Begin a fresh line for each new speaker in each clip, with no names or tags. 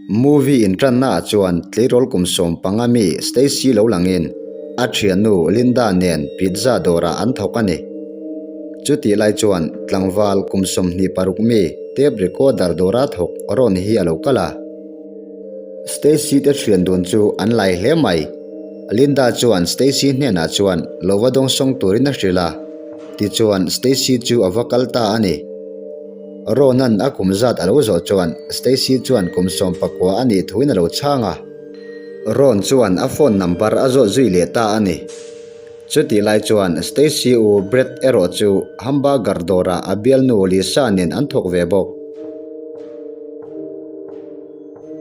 Movie inṭannaah chuan tleirawl kum 15 mi Stacy lo langin a ṭhiannu Linda nen pizza dawrah an thawk a ni. Chutih lai chuan tlangval kum 26 mi tape recorder dawra thawk Ron hi a lo kal a. Stacy te ṭhian dun chu an lai hle mai. Linda chuan Stacy hnenah chuan lo va dawngsawng turin a hrilh a, tichuan Stacy chu a va kal ta a ni. Ronan a kum zat a lo zawh chuan Stacy chuan kum 19 a nih thuin a lo chhang a. Ron chuan a phone number a zawt zui leh ta a ni. Chutih lai chuan Stacy u Brett erawh chu hamburger dawrah a bialnu Lisa nen an thawk ve bawk.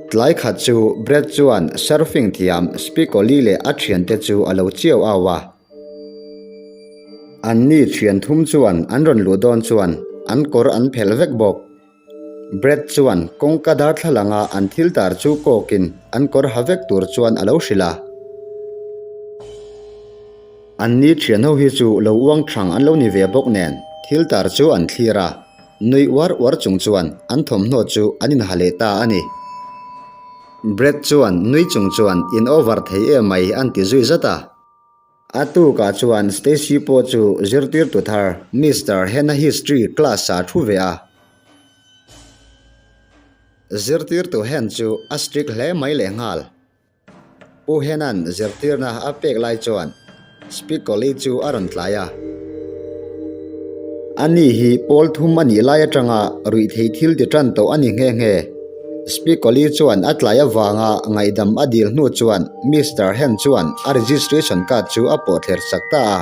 Tlai khat chu Brett chuan surfing thiam Spicoli leh a thiante chu a lo chiau au a. Anni thian thum chuan an rawn luh dawn chuan an kawr an phelh vek bawk. Brad chuan kawngka darthlalanga an thil tar chu kawkin an kawr ha vek tur chuan a lo hrilh a. Anni thian ho hi chu lo uang thang an lo ni ve bawk nen thil tar chu an thlir a, nui uar uar chung chuan an thawmhnaw chu an inha leh ta a ni. Brad chuan nui chung chuan in over thei em mai an ti zui zat a. A tukah chuan Stacy pawh chu zirtirtu thar Mister Hena History class-ah a thu ve a. Zirtirtu Hen chu a strict hle mai lehnghal. Pu Hena'n zirtirna a pek lai chuan Spicoli chu a rawn tlai a. Ani hi pawl thum a nih lai atanga ruihthei thil ti tan tawh a ni nghe nghe. Spicoli chuan a tlai avanga ngaihdam a dil hnu chuan Mister Hen chuan a registration card chu a pawh thler sak ta a.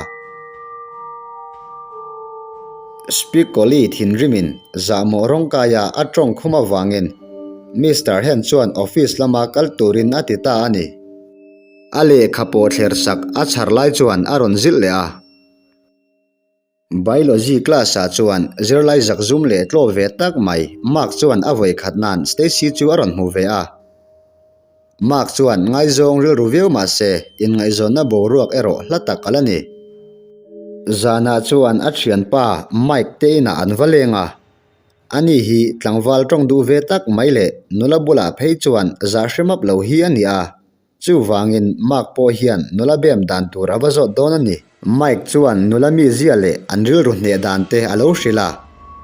Spicoli thinrimin zahmawh rawngkaia a tawng khum avangin Mister Hen chuan office lama kal turin a ti ta a ni. A lehkha pawh thler sak a chhar lai chuan a rawn zilh leh a. Biology class ah chuan zirlai zakzum leh tlaw ve tak mai Mark chuan a vawi khat nan Stacy chu a rawn hmu ve a. Mark chuan ngaizawng rilru viau mah se inngaihzawnna boruak erawh hla tak a la ni. Zanah chuan a thianpa Mike te inah an va leng a. Ani hi tlangval tawng duh ve tak mai leh nula bulah phei chuan zah hre map lo hi a ni a. Chuvangin Mark pawh hian nula bem dan tur a va zawt dawn a ni. Mike chuan nula mizia leh an rilru hneh dan te a lo hrilh a,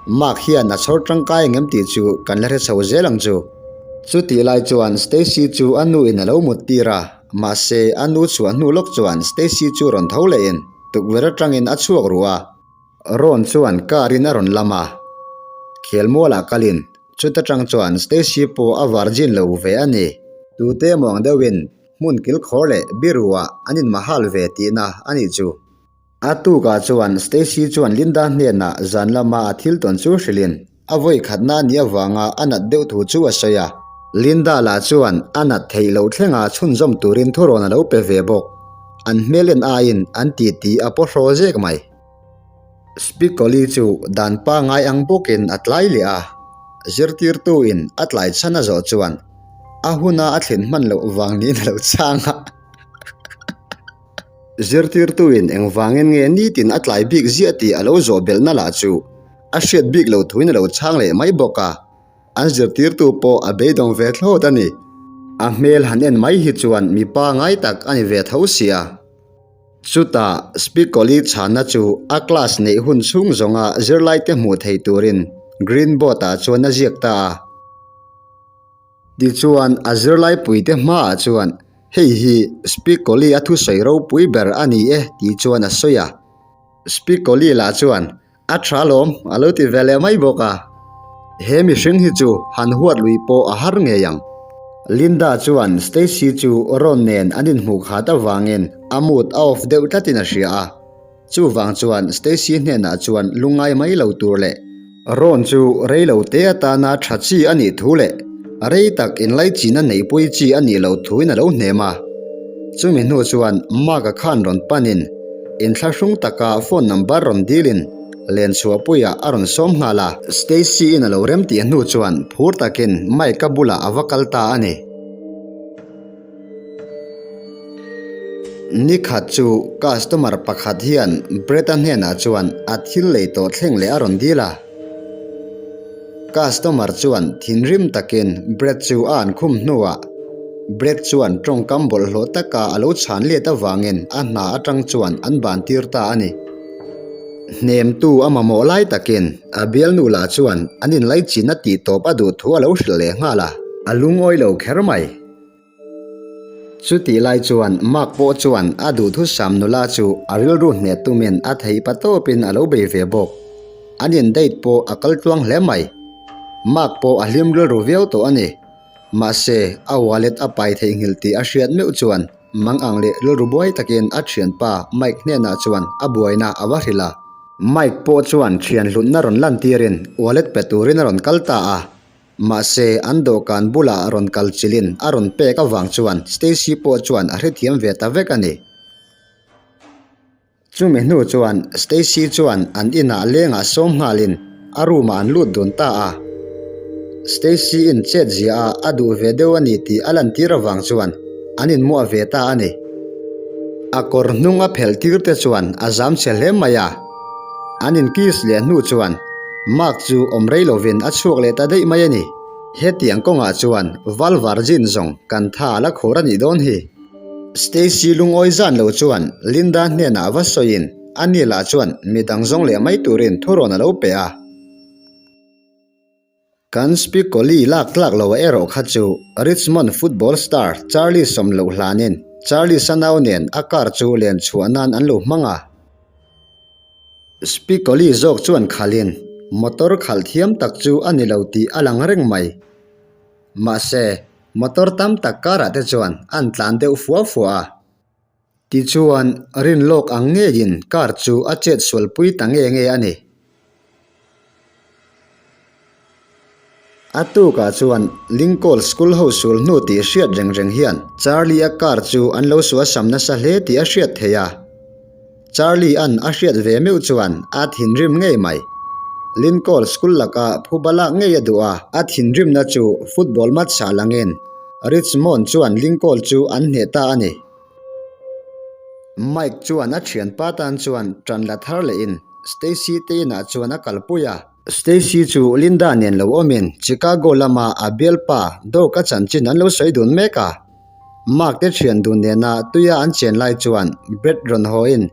Mark hian a chhawr tangkai engem tih chu kan la hre chho zel ang chu. Chutih lai chuan Stacy chu a nu in a lo mut tir a, mahse a nu chhuah hnu lawk chuan Stacy chu rawn tho lehin tukverh atangin a chhuak ruh a. Ron chuan car in a rawn lam a, khelmualah kalin Chuta tang chuan Stacy pawh a virgin lo ve a ni. Tute muang deuhin hmun kilkhawr leh biruah an inmahal ve tihna a nih chu. A tukah chuan Stacy chuan Linda hnenah zan lama a thil tawn chu hrilhin a vawi khatna a nih avanga a nat deuh thu chu a sawi a. Linda lah chuan a nat theih loh thlenga chhunzawm turin thurawn a lo pe ve bawk. An hmel en aiin an titi a paw hraw zek mai. Spicoli chu dan pangngai ang bawkin a tlai leh a, zirtirtuin a tlai chhan a zawh chuan a huna a thlen hman loh vang niin a lo chhang a. Zirtirtuin engvangin nge nitin a tlai bik ziah tih a lo zawh belhna lah chu a hriat bik lo thuin a lo chhang leh mai bawk a, an zirtirtu pawh a beidawng ve thlawt a ni. A hmel han en mai hi chuan mi pangngai tak a ni ve tho sia. Chutah Spicoli chhanna chu a class neih hun chhung zawnga zirlaite hmuh theih turin green board ah chuan a ziak ta a. Tichuan a zirlaipuite hmaah chuan hei hi Spicoli a thusawi ropui ber a ni e tih chuan a sawi a. Spicoli lah chuan A tha lawm, a lo ti ve leh mai bawk a. He mihring hi chu han huat lui pawh a har ngei ang. Linda chuan Stacy chu Ron nen an inhmuh khat avangin a mood a off deuh tlatin a hria a. Chuvang chuan Stacy hnenah chuan lungngai mai lo tur leh Ron chu rei lo te atana tha chi a nih thu leh rei tak inlaichin a neihpui chi a nih loh thuin a lo hnem a. Chumi hnu chuan Mark-a khan rawn panin Inthlahrung taka phone number rawn dilin Lenchhuahpuiah a rawn sawm nghal a. Stacy-in a lo rem tih hnu chuan phur takin Mike-a bulah a va kal ta a ni. Nikhat chu customer pakhat hian Brett-a hnenah chuan a thil lei tawh thleng leh a rawn dil a. Customer chuan thinrim takin Brad chu a an khum hnuah Brad chuan tawngkam bawlhhlawh taka a lo chhan let avangin a hna atang chuan an ban tir ta a ni. Hnemtu a mamawh lai takin a bialnu lah chuan an inlaichin a tih tawp a duh thu a lo hrilh leh nghal a. A lungawi lo kher mai. Chutih lai chuan Mark pawh chuan a duhthusam nula chu a rilru hneh tumin a theih pa tawpin a lo bei ve bawk. An in date pawh a kal tluang hle mai. Mark pawh a hlim rilru viau tawh a ni. Mahse, a wallet a pai theihnghilh tih a hriat meuh chuan mang ang leh rilru buai takin a thianpa Mike hnenah chuan a buaina a va hrilh a. Mike pawh chuan thian hlutna rawn lantirin wallet pe turin a rawn kal ta a. Mahse, an dawhkan bulah rawn kal chilhin a rawn pek avang chuan Stacy pawh chuan a hrethiam ve ta vek a ni. Chumi hnu chuan Stacy chuan an inah lengah sawm nghalin a room-ah an lut dun ta a. Stacy-in chet zia a a duh ve deuh a ni tih a lantir avang chuan an inmuah ve ta a ni. A kawr hnung a phelh tir te chuan a zam chhe hle mai a. An inkiss leh hnu chuan Mark chu awm rei lovin a chhuak leh ta daih mai a ni. Hetiang kawngah chuan Val Virgin zawng kan tha a la khur a nih dawn hi. Stacy lungawi zan lo chuan Linda hnenah va sawiin ani lah chuan midang zawng leh mai turin thurawn a lo pe a. Kan Spicoli lak tlak lo erawh kha chu Richmond football star Charlie sawm loh hlanin Charlie Sanau nen a car chu len chhuah nan an lo hmang a. Spicoli zawk chuan khalhin motor khalh thiam tak chu a ni lo tih a lang reng mai. Mahse, motor tam tak karah te chuan an tlan deuh fua fua a. Tichuan, rin lawk ang ngeiin car chu a chet sualpui ta nge nge a ni. A tukah chuan Lincoln School ho sul hnu tih hriat reng reng hian Charlie-a car chu an lo suasam nasa hle tih a hriat theih a. Charlie-a'n a hriat ve meuh chuan a thinrim ngei mai. Lincoln School laka phuba lak ngei a duh a, a thinrimna chu football match ah langin Richmond chuan Lincoln chu an hneh ta a ni. Mike chuan a thianpa tan chuan tan la thar lehin Stacy te inah chuan a kalpui a. Stacy chu Linda nen lo awmin Chicago lama a bialpa Doug a chanchin an lo sawi dun mek a. Mark te thian dun nena tuia an chen lai chuan Brett rawn hawin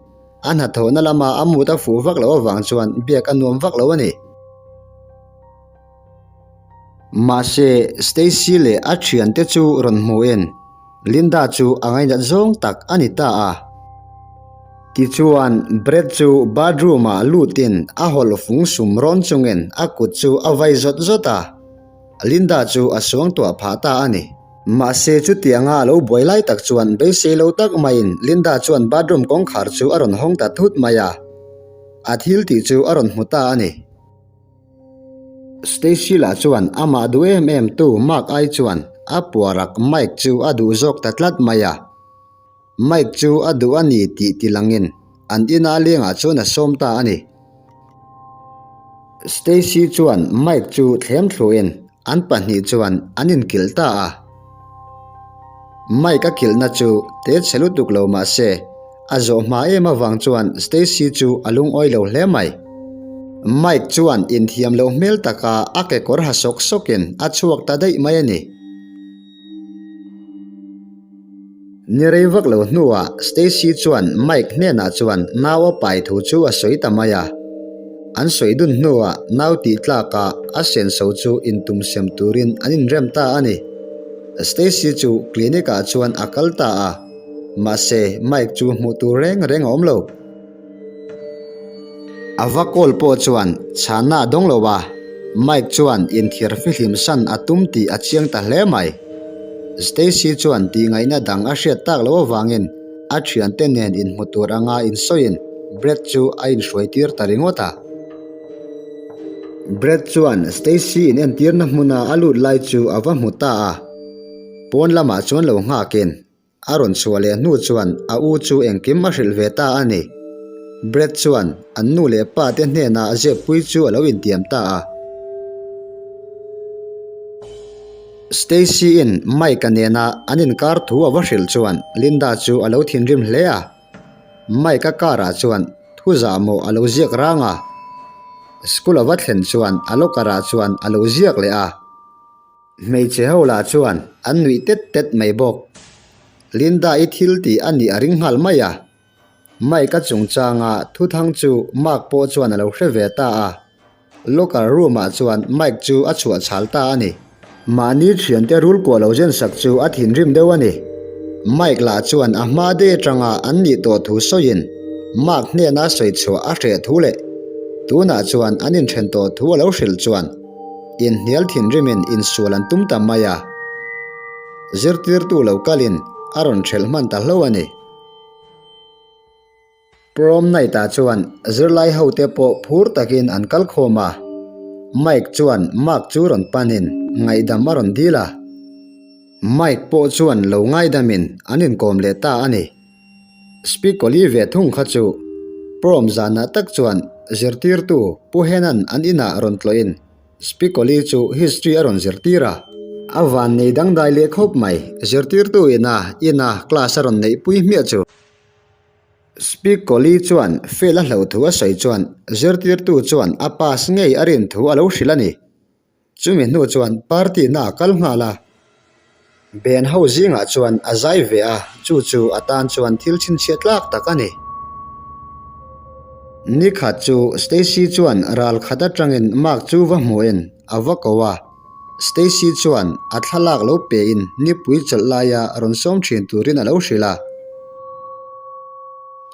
a hnathawhna lama a mut a fuh vak loh avang chuan biak a nuam vak lo a ni. Mahse Stacy leh a thiante chu rawn hmuhin Linda chu a ngainat zawng tak a ni ta a. Tichuan, Brad chu bathroom-ah lutin a hawlh fung sum rawn chungin a kut chu a vai zawt zawt a. Linda chu a suangtuah phah ta a ni. Mahse, chutianga a lo buai lai tak chuan beisei lo tak maiin Linda chuan bathroom kawngkhar chu a rawn hawng ta thut mai a. A thil tih chu a rawn hmu ta a ni. Stacy lah chuan amah duh em em tu Mark ai chuan a puarak Mike chu a duh zawk ta tlat mai a. Mike chu a duh a ni tih ti langin an ina lengah chuan a sawm ta a ni. Stacy chuan Mike chu thlem thluin an pahnih chuan an inkilh ta a. Mike a kilhna chu te chhe lutuk lo mah se, A zawh hma em avang chuan Stacy chu a lungawi lo hle mai. Mike chuan inthiam loh hmel taka a kekawr ha sawk sawkin a chhuak ta daih mai a ni. Ni rei vak lo hnuah Stacy chuan Mike hnenah chuan nau a pai thu chu a sawi ta mai a. An sawi dun hnuah nau tih tlaka a senso chu intum sem turin an inrem ta a ni. Stacy chu clinic ah chuan a kal ta a. Mahse, Mike chu hmuh tur reng reng a awm lo. A va call pawh chuan chhanna a dawng lo a, Mike chuan inthiar fihlim san a tum tih a chiang ta hle mai. Stacy chuan tihngaihna dang a hriat tak loh avangin a thiante nen inhmu tur anga insawiin Brad chu a inhruai tir ta ringawt a. Brad chuan Stacy inentirna hmuna a lut lai chu a va hmu ta a. Pawn lamah chuan lo nghakin a rawn chhuah leh hnu chuan a u chu engkim a hrilh ve ta a ni. Brad chuan an nu leh pa te hnenah zeppui chu a lo intiam ta a. Stacy-in Mike-a nena an inkar thu a va hrilh chuan Linda chu a lo thinrim hle a. Mike-a car-ah chuan thu zahmawh a lo ziak rang a. School a va thlen chuan a locker ah chuan a lo ziak leh a. Hmeichhe ho lah chuan an nuih tet tet mai bawk. Linda i thil tih a nih a ring nghal mai a. Mike-a chungchanga thuthang chu Mark pawh chuan a lo hre ve ta a. Locker room ah chuan Mike chu a chhuah chhal ta a ni. Mahni thiante rul kuah lo zen sak chu a thinrim deuh a ni. Mike lah chuan a hma de atanga an nih tawh thu sawiin Mark hnena sawi chhuah a hreh thu leh tunah chuan an inthen tawh thu a lo hrilh chuan inhnial thinrimin insual an tum ta mai a. Zirtirtu lo kalin a rawn hrelh hman ta hlo a ni. Prom Night-ah chuan zirlai hote pawh phur takin an kal khawm a, Mike chuan Mark chu rawn panin ngaihdam a rawn dil a. Mike pawh chuan lo ngaidamin an inkawm leh ta a ni. Spicoli ve thung kha chu prom zanah tak chuan zirtirtu Pu Henan an inah rawn tlawhin Spicoli chu history a rawn zirtir a. A vannei dangdai leh khawp mai, zirtirtu ina ina class a rawn neihpui hmiah chu. Spicoli chuan fail a hlauh thu a sawi chuan zirtirtu chuan a pass ngei a rin thu a lo hrilh a ni. Chumi hnu chuan party na a kal nghal a. Ben ho zingah chuan a zai ve a, chu chu a tan chuan thil chhinchhiah tlak tak a ni. Nikhat chu Stacy chuan ral khat atangin Mark chu va hmuhin a va ko a. Stacy chuan a thlalak lo pein nipui chawlh laia rawn sawm thin turin a lo hrilh a.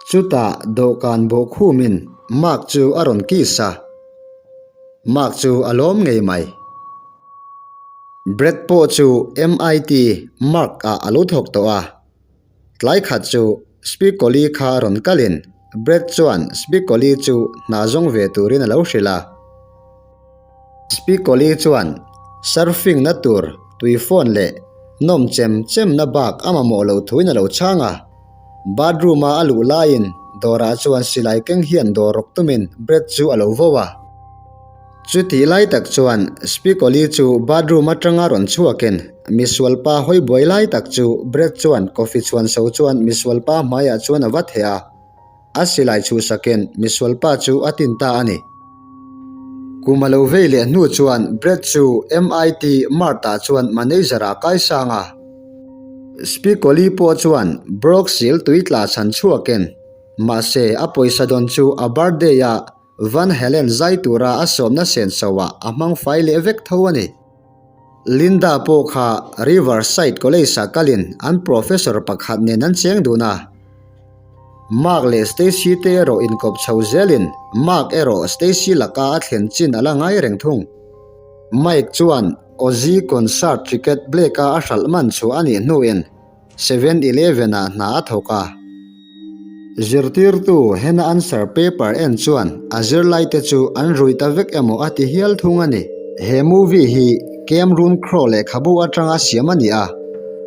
Chutah dawhkan bawhkhumin Mark chu a rawn kiss a, Mark chu a lawm ngei mai. Brad pawh chu MIT Mark-ah a lo thawk tawh a. Tlai khat chu Spicoli kha rawn kalin Brad chuan Spicoli chu hna zawng ve turin a lo hrilh a. Spicoli chuan surfing na tur tui phone leh nawm chem chem na bak a mamawh loh thuin a lo chhang a. Bathroom a a luh laiin dawrah chuan silai keng hian dawr rawk tumin Brad chu a lo vo a. Chutih lai tak chuan Spicoli chu bathroom atanga rawn chhuakin misualpa hawi buai lai tak chu Brad chuan coffee chhuan so chuan misualpa hmaiah chuan a va theh a. A silai chhuhsakin misualpa chu a tin ta a ni. Kum a lo vei leh hnu chuan Brad chu MIT Mart-ah chuan manager-ah a kaisang a. Spicoli pawh chuan Brock sil tui tla chhan chhuakin mahse a pawisa dawn chu a birthday-ah Van Halen zai tura a sawmna senso-ah a hmang fai leh vek tho a ni. Linda pawh kha Riverside College-ah kalin an professor pakhat nen an cheng dun a. Mark leh Stacy te erawh inkawp chho zelin Mark erawh Stacy laka a thlen chin a la ngai reng thung. Mike chuan Ozzy concert ticket Blake-a a hralh man chhuah a nih hnuin Seven Eleven ah hna a thawk a. Zirtirtu hena answer paper en chuan a zirlaite chu an rui ta vek emaw a ti hial thung a ni. He movie hi Cameron Crowe lehkhabu atanga siam a ni a,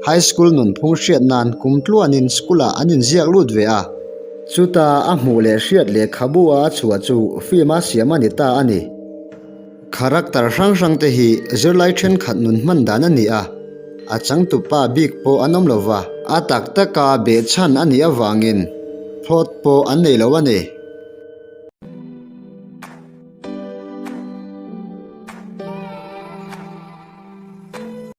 high school nunphung hriat nan kum tluanin school ah an inziak lut ve a. Chuta a hmuh leh hriat lehkhabu a a chhuah chu film a siam a ni ta a ni. Character hrang hrang te hi zirlai thenkhat nun hman dan a ni a, a changtupa bik pawh an awm lo va. A tak taka behchhan a nih avangin plot pawh an nei lo a ni.